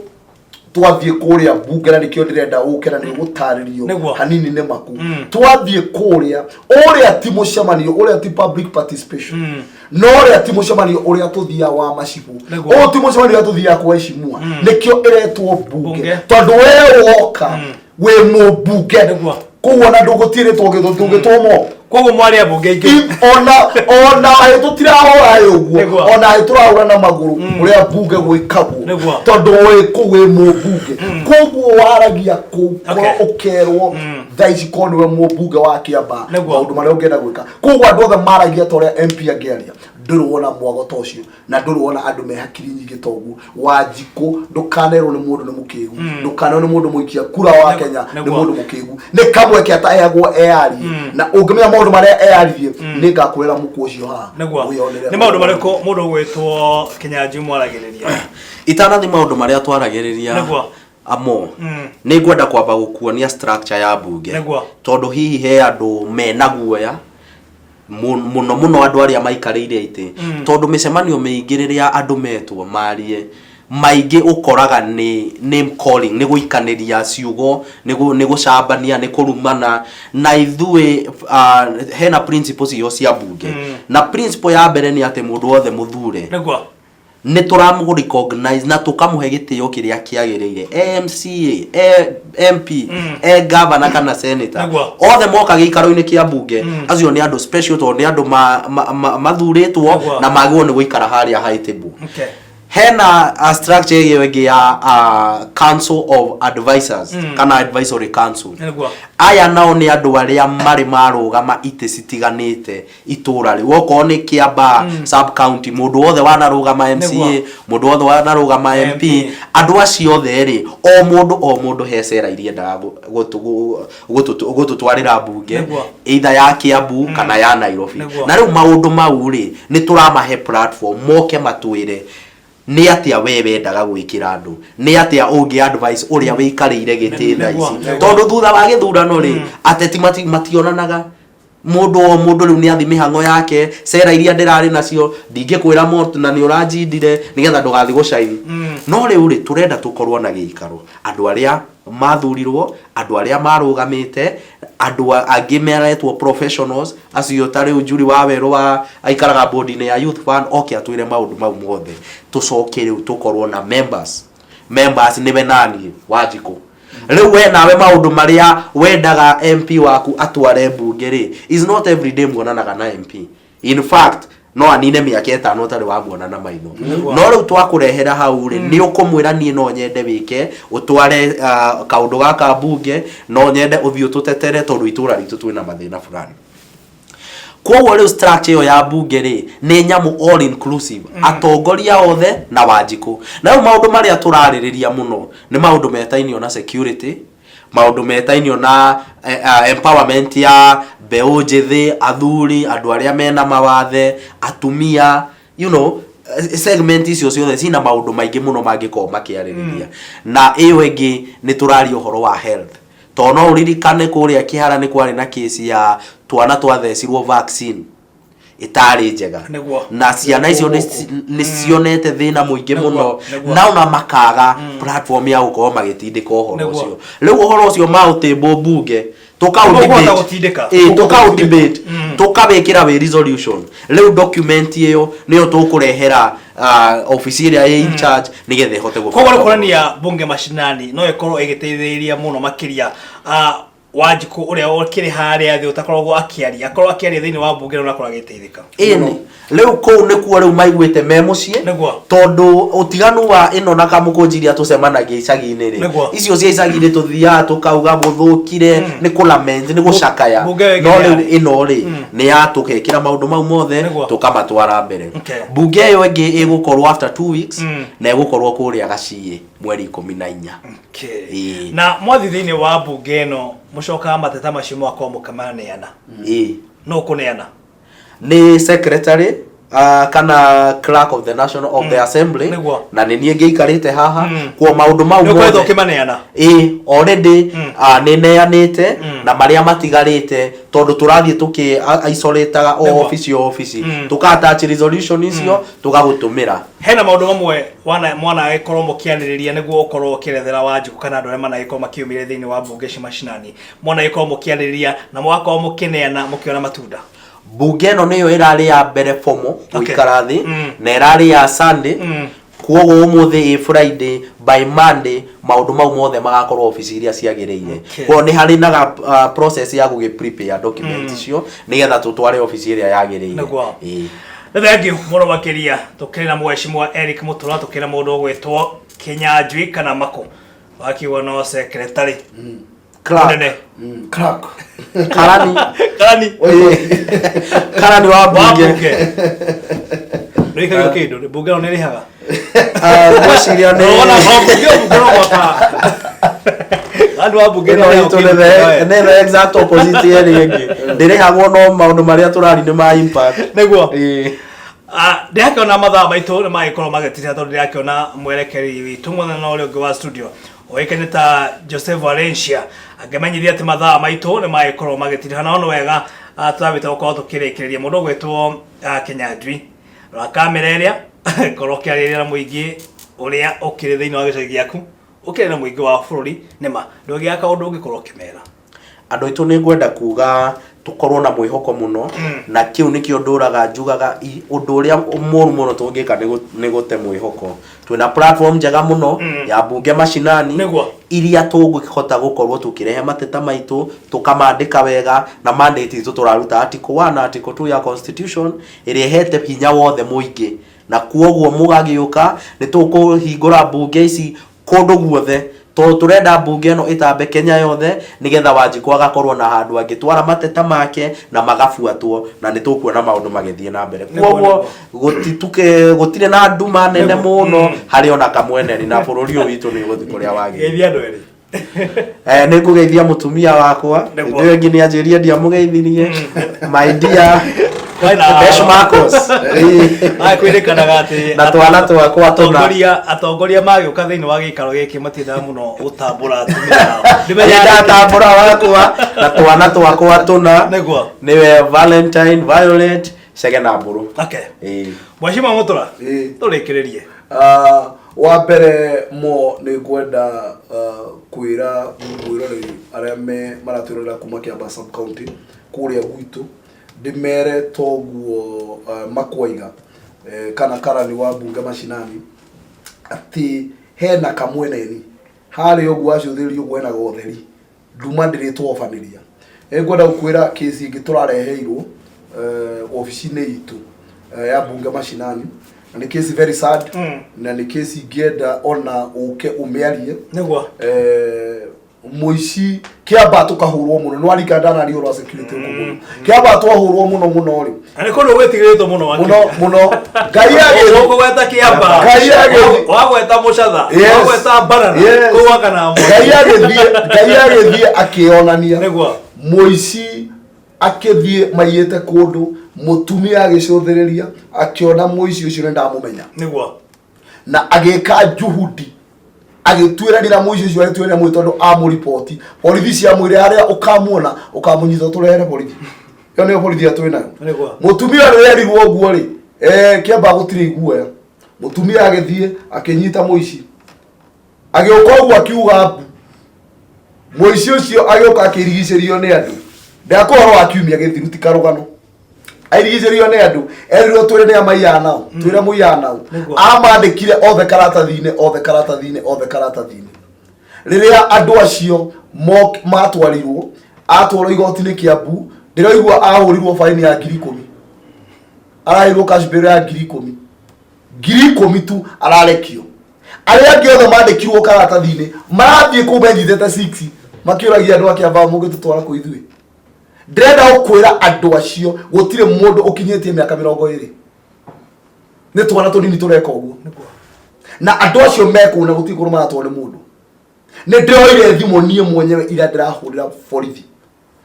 twathiĩ kũrĩa mbunge, na nĩkĩo ndĩrenda ũke na nĩũgũtarĩrio hanini nĩ maku. Twathiĩ kũrĩa, ũrĩa ti mũcemanio, ũrĩa ti public participation, no ũrĩa ti mũcemanio ũrĩa tũthiaga wa macibũ, ũyũ ti mũcemanio ũrĩa tũthiaga kwa heshimiwa. Nĩkĩo ĩretwo mbunge, tondũ we woka wĩ mũmbunge. Koguo ona ndũgũtiĩrĩtwo ndũgĩtwo mo. Koguo mwarĩ ambunge aingĩ. Ona ona hĩ tũtirahũra ĩ ũguo. Ona hĩ tũrahũra na magũrũ ũrĩa mbunge gwĩkagwo. Tondũ wĩ kũu wĩ mũmbunge, koguo waragia kũu korwo ũkerwo thaa ici korwo nĩwe mũmbunge wa Kĩambaa, maũndũ marĩa ũngĩenda gwĩka. Koguo andũ othe maragia ta ũrĩa MP angĩaria. Ndũrĩ wona mwago ta ũcio, na ndũrĩ wona andũ me hakiri nyingĩ ta ũguo. Wanjikũ, ndũkanerwo nĩ mũndũ nĩ mũkĩgu, ndũkanerwo nĩ mũndũ mũikia kura wa Kenya nĩ mũndũ mũkĩgu. Nĩ kamweke ataheagwo eyarie, na ũngĩmenya maũndũ marĩa eyaririe, nĩ ngakwĩra mũkũ ũcio haha. Wĩyonere. Nĩ maũndũ marĩkũ mũndũ ũgwĩtwo Kĩnyanjui mwaragĩrĩria? Itanathi maũndũ marĩa twaragĩrĩria amo, nĩ ngwenda kwamba gũkuonia structure ya mbunge, tondũ hihi he andũ mena guoya mũno mũno, andũ arĩa maikarĩire itĩ, tondũ mĩcemanio mĩingĩ rĩrĩa andũ metwo marie maingĩ ũkoraga nĩ name calling, nĩ gũikanĩria ciugo, nĩ gũcambania, nĩ kũrumana. Na ithuĩ hena principles icio cia mbunge, na principle ya mbere nĩ atĩ mũndũ wothe mũthure nĩ tũramũ recognize na tũkamũhe gĩtĩo kĩrĩa kĩagĩrĩire, e MCA, e MP, e governor kana senator. Othe moka gĩikaro-inĩ kĩa mbunge, acio nĩ andũ special, tondũ nĩ andũ mathurĩtwo na magĩrĩirwo nĩ gũikara harĩa high table. Hena a structure ĩyo ĩngĩ ya council of advisors kana advisory council. Aya nao nĩ andũ arĩa marĩ marũgama itĩ citiganĩte itũra rĩu, okorwo nĩ Kĩambaa sub county, mũndũ wothe wanarũgama MCA, mũndũ wothe wanarũgama MP, MP. Andũ acio othe rĩ, o mũndũ o mũndũ he cera iria endaga gũtũtwarĩra mbunge, either ya Kiambu kana ya Nairobi. Na rĩu maũndũ mau rĩ, nĩ tũramahe platform moke matwĩre nĩ atĩa we wendaga gwĩkĩra andũ, nĩ atĩa ũngĩ advice ũrĩa wĩikarĩire gĩtĩ thaa ici, tondũ thutha wa gĩthurano rĩ, ateti mationanaga. Mũndũ o mũndũ rĩu nĩ athi mĩhang'o yake. Cera iria ndĩrarĩ nacio ndingĩkwĩra mo na nĩ ũranjindire nĩgetha ndũgathiĩ gũcaini. No rĩu rĩ, tũrenda tũkorwo na gĩikaro, andũ arĩa mathurirwo, andũ arĩa marũgamĩte, andũ angĩ maretwo professionals acio, ta rĩu Njuri wa Werũ wa aikaraga board-inĩ ya Youth Fund, oke atwĩre maũndũ mau mothe. Tũcoke rĩu tũkorwo na members. Members nĩwe naniĩ Wanjikũ. Rĩu we nawe maũndũ marĩa wendaga MP waku atware mbunge rĩ, is not every day muonanaga na MP. In fact, no anine mĩaka 5 ũtarĩ wamuona na maitho. No rĩu twakũrehera hau rĩ, nĩ ũkũmwĩra niĩ no nyende wĩke ũtware kaũndũ gaka mbunge, no nyende ũthiĩ ũtũtetere tondũ itũra ritũ twĩna mathĩna fulani. Koguo rĩu structure ĩyo ya mbunge rĩ, nĩ nyamũ all inclusive, atongoria othe na Wanjikũ. Na rĩu maũndũ marĩa tũrarĩrĩria mũno nĩ maũndũ metainio na security, maũndũ metainio na empowerment ya mbeũ njĩthĩ, athuri, andũ arĩa mena mawathe, atumia, segment icio ciothe cina maũndũ maingĩ mũno mangĩkorwo makĩarĩrĩria. Na ĩyo ĩngĩ nĩ tũraria ũhoro wa health, tondũ no ũririkane kũrĩa Kĩhara nĩ kwarĩ na kesi ya twana twathecirwo vaccine ĩtarĩ njega. Na ciana icio nĩ cionete thĩna mũingĩ mũno, na ona makaga platform ya gũkorwo magĩtindĩka ũhoro ũcio. Rĩu ũhoro ũcio maũtĩmbwo mbunge, Tũkũhota gũtindĩka. Ĩĩ, tũkaũ debate, tũkawĩkĩra wĩ resolution. Rĩu document ĩyo nĩyo tũkũrehera obici ĩrĩa ĩ in charge nĩgetha ĩhote Koguo nĩ kuonania bunge mashinani no ĩkorwo ĩgĩteithĩrĩria mũno makĩria Wanjikũ ũrĩa ũkĩrĩ harĩa thĩ ũtakoragwo akĩaria, akorwo akĩaria thĩinĩ wa mbunge no akorwo agĩteithĩka. Ĩni, rĩu kũu nĩkuo rĩu maiguĩte me mũciĩ. Tondũ ũtiganu wa ĩno na kamũkũnji iria tũcemanagia icagi-inĩ rĩ, icio cia icagi-inĩ tũthiaga tũkauga gũthũkire, nĩ kũ lament, nĩ gũcakaya. Mbunge ĩyo ĩngĩ No rĩu ĩno rĩ, nĩ ya tũgekĩra maũndũ mau mothe, tũkamatwara mbere. Mbunge ĩyo ĩngĩ ĩgũkorwo after 2 weeks, na ĩgũkorwo kũrĩa Gaciĩ mweri 14. Ĩĩ. Na mwathi thĩinĩ wa mbunge ĩno mũcokaga mateta macio mũgakorwo mũkĩmaneana? Ĩĩ. No kũneana? Nĩ secretary kana clerk of the national of the assembly. Na nĩ niĩ ngĩikarĩte haha kuo maũndũ mau Nĩ ũkoretwo mothe. Ũkĩmaneana? Ĩĩ, already nĩ neanĩte, na marĩa matigarĩte tondũ tũrathiĩ tũkĩ isolataga o obici o obici, tũka attach resolution icio, tũgagũtũmĩra. Hena maũndũ mamwe wana mwanagĩkorwo mũkĩarĩrĩria nĩguo ũkorwo ũkĩerethera Wanjikũ kana andũ arĩa managĩkorwo makĩyumĩria thĩinĩ wa mbunge ici macinani, mwanagĩkorwo mũkĩarĩrĩria na mũgakorwo mũkĩneana mũkĩona matunda? Mbunge ĩno nĩyo ĩrarĩ ya mbere formal gũikara thĩ, na ĩrarĩ ya Sunday. Kwoguo ũmũthĩ ĩ Friday, by Monday maũndũ mau mothe magakorwo obici iria ciagĩrĩire. Kwoguo nĩ harĩ na ga, process ya gũgĩ prepare document icio nĩgetha tũtware obici ĩrĩa yagĩrĩire. Nĩguo. Ĩĩ. Nĩ thengiũ mũno makĩria tũkĩrĩ na mheshimiwa Eric Mũtũra tũkĩrĩ na mũndũ ũgwĩtwo Kĩnyanjui kana Makũ wakiuga no secretary Clerk. mũnene Crack. Karani. Karani. Karani wa wa mbunge. mbunge ndũikagio kĩndũ mbunge no nĩrĩhaga Ah, ngwĩciria nĩ Ona o mbunge o mbunge no mwaka andũ a mbunge ĩno nĩmarĩhagwo itũ kĩndũ nĩ the kĩmwe. nĩ the exact opposite ya ĩrĩa ĩngĩ ndĩrĩhagwo no maũndũ marĩa tũrari nĩ ma impact nĩguo Ĩĩ. Ah, ndĩrakĩona mathaa maitũ nĩ magĩkorwo magĩtithia tondũ ndĩrakĩona mwerekeri witũ mũthenya ũrĩa ũngĩ wa studio ũĩkaine ta Joseph Valencia angĩmenyithia atĩ mathaa maitũ nĩ magĩkorwo magĩtiriha no nĩ wega ah, tũrabĩte gũkorwo tũkĩrĩkĩrĩria mũndũ ũgwĩtwo ah, Kĩnyanjui rora kamera ĩrĩa korwo ũkĩarĩrĩra na mũingĩ ũrĩa ũkĩrĩ thĩinĩ wa gĩcagi gĩaku ũkĩrĩ na mũingĩ wa bũrũri nĩma ndũngĩaga kaũndũ ũngĩkorwo ũkĩmera Andũ aitũ nĩ ngwenda kuga tũkorwo na mwĩhoko mũno na kĩu nĩkĩo ndũraga njugaga ũndũ ũrĩa mũru mũno tũngĩka nĩ gũte mwĩhoko. Twĩna platform njega mũno ya mbunge mashinani Nĩguo. iria tũngĩhota gũkorwo tũkĩrehe mateta maitũ tũkamandĩka wega na mandate itũ tũraruta article 1 na article 2 ya constitution ĩrĩa ĩhete hinya wothe mũingĩ na kuoguo mũgagĩũka nĩ tũkũhingũra mbunge ici kũndũ guothe tondũ tũrenda mbunge ĩno ĩtambe Kenya yothe nĩgetha Wanjikũ agakorwo na handũ angĩtwara mateta make na magabuatwo na nĩ tũkuona maũndũ magĩthiĩ na mbere kwoguo gũtirĩ na nduma nene mũno harĩ ona kamweneri na bũrũri ũyũ witũ nĩ ũgũthiĩ kũrĩa wagĩrĩire. Geithia andũ erĩ. Eh, nĩ ngũgeithia mũtumia wakwa Nĩguo. nĩ ĩngĩ nĩ anjĩrie ndiamũgeithirie my dear Kwĩna- Besh Marcos Aya kwĩrĩkanaga atĩ Na twana twakwa tũna. atongoria atongoria magĩũka thĩinĩ wa gĩikaro gĩkĩ matiendaga mũno gũtambũra atumia ao. Nĩ ndatambũra wakwa na twana twakwa tũna Nĩguo. nĩwe Valentine Violet Chege na Mbũrũ Okay. Ĩĩ. Mheshimiwa Mũtũra Ĩĩ. tũrĩkĩrĩrie Ah, wa mbere mo nĩ ngwenda ah, kwĩra mwĩroreri arĩa me maratwĩrorera kuma Kiambaa sub county kũrĩa gwitũ ndĩmere toguo uh, makwaiga eh, kana karani wa mbunge mashinani atĩ hena kamweneni harĩa ũguo acũthĩrĩria ũguo hena gotheri nduma ndĩrĩ twobanĩria nĩ ngwenda gũkwĩra kesi ĩngĩ tũrareheirwo eh, obici-inĩ itũ eh, ya mbunge mashinani na nĩ kesi very sad na nĩ kesi ingĩenda ona ũke ũmĩarie nĩguo eh, mũici kĩamba tũkahũrwo mũno nĩ warika ndanaria ũhoro wa security gũkũ mũno kĩamba twahũrwo mũno mũno rĩ na nĩ kũndũ gwĩtigĩrĩtwo mũno mũno mũno ngai agĩthiĩ ũkũgweta kĩamba Ngai agĩthiĩ- wagweta mũcatha Yes. wagweta mbarara Yes. kũu wakana ngai agĩthiĩ ngai agĩthiĩ akĩonania Nĩguo. mũici akĩthiĩ maiyĩte kũndũ mũtumia agĩcũthĩrĩria akĩona mũici ũcio nĩ ndamũmenya nĩguo na agĩka juhudi agĩtuĩranĩra mũici ũcio agĩtuĩranĩra mũici tondũ amũriboti borithi ciamwĩre harĩa ũkamuona ũkamũnyita ũtũrehere borithi ĩyo nĩyo borithi ĩrĩa twĩ nayo Nĩguo. mũtumia rĩrĩa erigwo ũguo rĩ eh, kĩamba gũtirĩ iguoya mũtumia agĩthiĩ akĩnyita mũici agĩũka ũguo akiuga mbu mũici ũcio agĩũka akĩrigicĩrio nĩ andũ ndakũhoro ũhoro wa kiumia gĩthiru ti karũgano airigicĩrio nĩ andũ erirwo twĩre nĩ amaiyaga nao twĩre mũiyaga nao Nĩguo. amandĩkire othe karatathi-inĩ othe karatathi-inĩ othe karatathi-inĩ rĩrĩa andũ acio matwarirwo atwarwo igoti-inĩ Kiambu ndĩraigua ahũrirwo baini ya 10,000 araheirwo cash bail ya 10,000 10,000 tu ararekio arĩa angĩ othe mandĩkirwo karatathi-inĩ marathiĩ kũu menyitĩte 6 makĩũragia andũ a Kiambaa mũngĩtũtwara kũ ithuĩ ndĩrenda gũkwĩra andũ acio gũtirĩ mũndũ ũkinyĩtie mĩaka 20 nĩ twana tũnini tũreka ũguo na andũ acio mekũu na gũtirĩ kũndũ maratwarwo nĩ mũndũ nĩ ndĩroire thimũ niĩ mwenyewe iria ndĩrahũrĩra borithi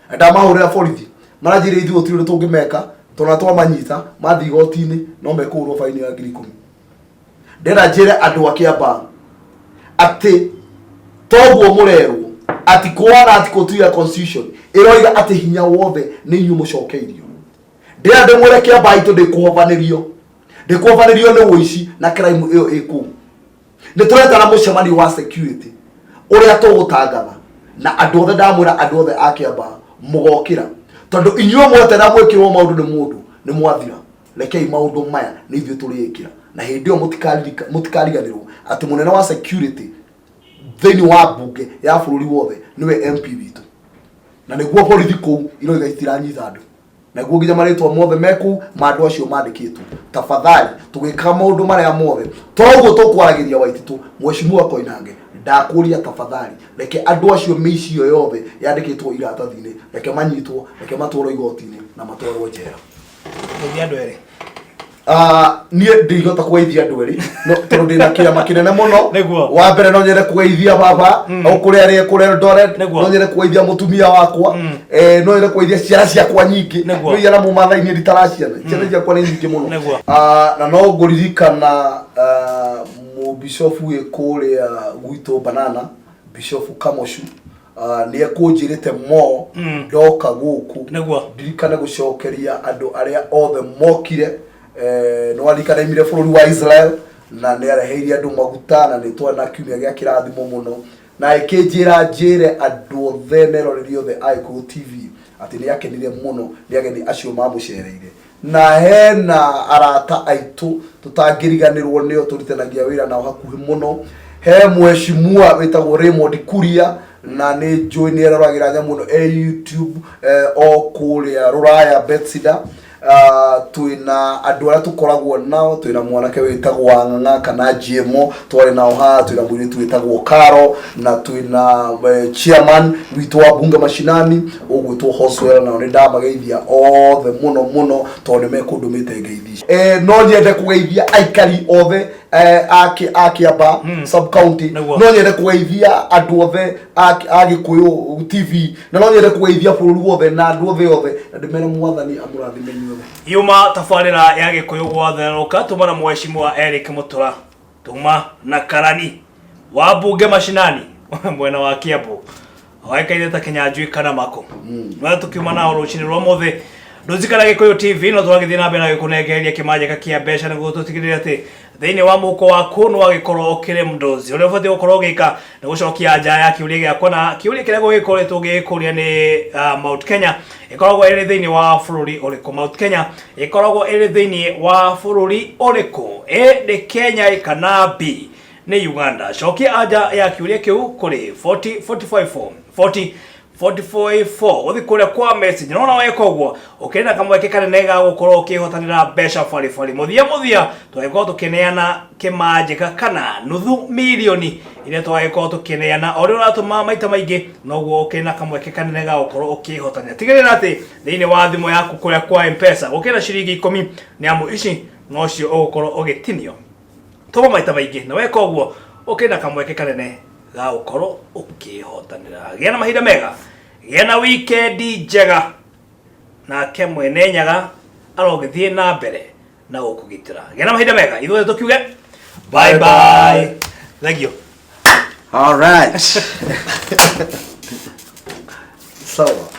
na ndamahũrĩra borithi maranjĩra ithuĩ gũtirĩ ũndũ tũngĩmeka tondũ twamanyita mathiĩ igoti-inĩ no mekũhũrwo baini ya 10,000 ndĩrenda njĩre andũ a Kiambaa atĩ toguo mũrerwo ati kwana ati kũtuya constitution ĩroiga atĩ hinya wothe nĩ inyuĩ mũcokeirio ndĩrenda ndĩmwĩre Kiambaa itũ ndĩkũhobanĩrio ndĩkũhobanĩrio nĩ ũici na crime ĩyo ĩ kũu nĩ tũretana mũcemanio wa security ũrĩa tũgũtangatha na andũ othe ndamwĩra andũ othe a Kiambaa mũgokĩra tondũ inyuĩ mwetera mwĩkĩrwo maũndũ nĩ mũndũ nĩ mwathira rekei maũndũ maya nĩ ithuĩ tũrĩĩkĩra Na hĩndĩ ĩyo mũtikariganĩrwo atĩ mũnene wa security thĩinĩ wa mbunge ya bũrũri wothe nĩwe MP witũ, na nĩguo borithi kũu iroiga itiranyita andũ, naguo nginya marĩtwa mothe me kũu ma andũ acio mandĩkĩtwo. Tafadhali, tũgĩkaga maũndũ marĩa mothe toguo tũkwaragĩria Waititũ, Mheshimiwa Koinange, ndakũria tafadhali, reke andũ acio mĩici ĩyo yothe yandĩkĩtwo iratathi-inĩ, reke manyitwo, reke matwarwo igoti-inĩ na matwarwo njera. Geithia andũ erĩ. Ah, niĩ ndingĩhota kũgeithia andũ erĩ no tondũ ndĩna kĩama kĩnene mũno. Wa mbere no nyende kũgeithia baba o kũrĩa arĩ kũrĩa Eldoret. No nyende kũgeithia mũtumia wakwa. No nyende kũgeithia ciana ciakwa nyingĩ. No iria na mũmathai niĩ nditaraciana, ciana ciakwa nĩ nyingĩ mũno. Ah, na no ngũririkana mũbishofu wĩ kũrĩa gwitũ Banana, Bishofu Kamoshu. Ah, nĩ ekũnjĩrĩte mo ndoka gũkũ ndirikane gũcokeria andũ arĩa othe mokire. Nĩ waririkana imire bũrũri wa Israel na nĩ areheire andũ maguta na nĩ twarĩ na kiumia gĩa kĩrathimo mũno, na ĩkĩnjĩra njĩre andũ othe neroreri othe a Gĩkũyũ TV atĩ nĩ akenire mũno nĩ ageni acio mamũcereire. Na hena arata aitũ tũtangĩriganĩrwo nĩo, tũrutithanagia wĩra nao hakuhĩ mũno. He mheshimiwa wĩtagwo Raymond Kuria, na nĩ njũĩ nĩ eroragĩra nyamũ ĩno e YouTube, o kũrĩa Rũraya Bethesda. Twĩna andũ arĩa tũkoragwo nao, twĩna mwanake wĩtagwo Wang'ang'a kana GMO twarĩ nao haha, twĩna mũirĩtu wĩtagwo Karo, na twĩna chairman witũ wa bunge mashinani ũgwĩtwo Hoswell. Nao nĩ ndamageithia othe mũno mũno tondũ nĩ mekũndũmĩte ngeithi ici. No nyende kũgeithia aikari othe a Kĩamba sub county. No nyende kũgeithia andũ othe a Gĩkũyũ TV, na no nyende kũgeithia bũrũri wothe na andũ othe othe, na ndĩmere Mwathani amũrathime inyuothe. Yuma tabarĩra ya Gĩkũyũ gwatherũka, tuma na Mheshimiwa Eric Mũtũra, tuma na Karani wa mbunge mashinani mwena wa Kiambu, waikaire ta Kinyanjui kana Mako. No tukiuma nao rũcinĩ rwa mũthĩ ndũzikana Gĩkũyũ TV, no tũragĩthiĩ na mbere na gĩkũnengereria kĩmanjĩka kĩa mbeca nĩguo tũtigĩrĩre atĩ thĩinĩ wa mũhuko waku nĩ wagĩkorwo ũkĩrĩ mdozi. Ũrĩa ũbatiĩ gũkorwo ũgĩka nĩ gũcokia nja ya kĩũria gĩakwa, na kĩũria kĩrĩa gũgĩkoretwo gĩgĩkũria nĩ Mount Kenya ĩkoragwo ĩrĩ thĩinĩ wa bũrũri ũrĩkũ? Mount Kenya ĩkoragwo ĩrĩ thĩinĩ wa bũrũri ũrĩkũ? A nĩ Kenya kana B nĩ Uganda? Cokia anja ya kĩũria kĩu kũrĩ 40 45 4 40 44 ũthi kũrĩa kwa message. Nona weka ũguo ũkĩrĩ na kamweke kanene ga gũkorwo ũkĩhotanĩra mbeca baribari. Mũthia mũthia twagĩkorwo tũkĩneana kĩmanjĩka kana nuthu mirioni iria twagĩkorwo tũkĩneana. O ũrĩa ũratũma maita maingĩ, noguo ũkĩrĩ na kamweke kanene ga gũkorwo ũkĩhotanĩra. Tigĩrĩra atĩ thĩinĩ wa thimũ yaku kũrĩa kwa Mpesa gũkĩra ciringi 10, nĩ amu ici nocio ũgũkorwo ũgĩtinio. Tũma maita maingĩ, na weka ũguo ũkĩrĩ na kamweke kanene ga gũkorwo ũkĩhotanĩra. Gĩa na mahinda mega, gĩa na wikendi njega, nake Mwene Nyaga arogĩthiĩ na mbere na gũkũgitĩra. Gĩa na mahinda mega, ithuothe tũkiuge bye bye. Thank you. All right. Sawa.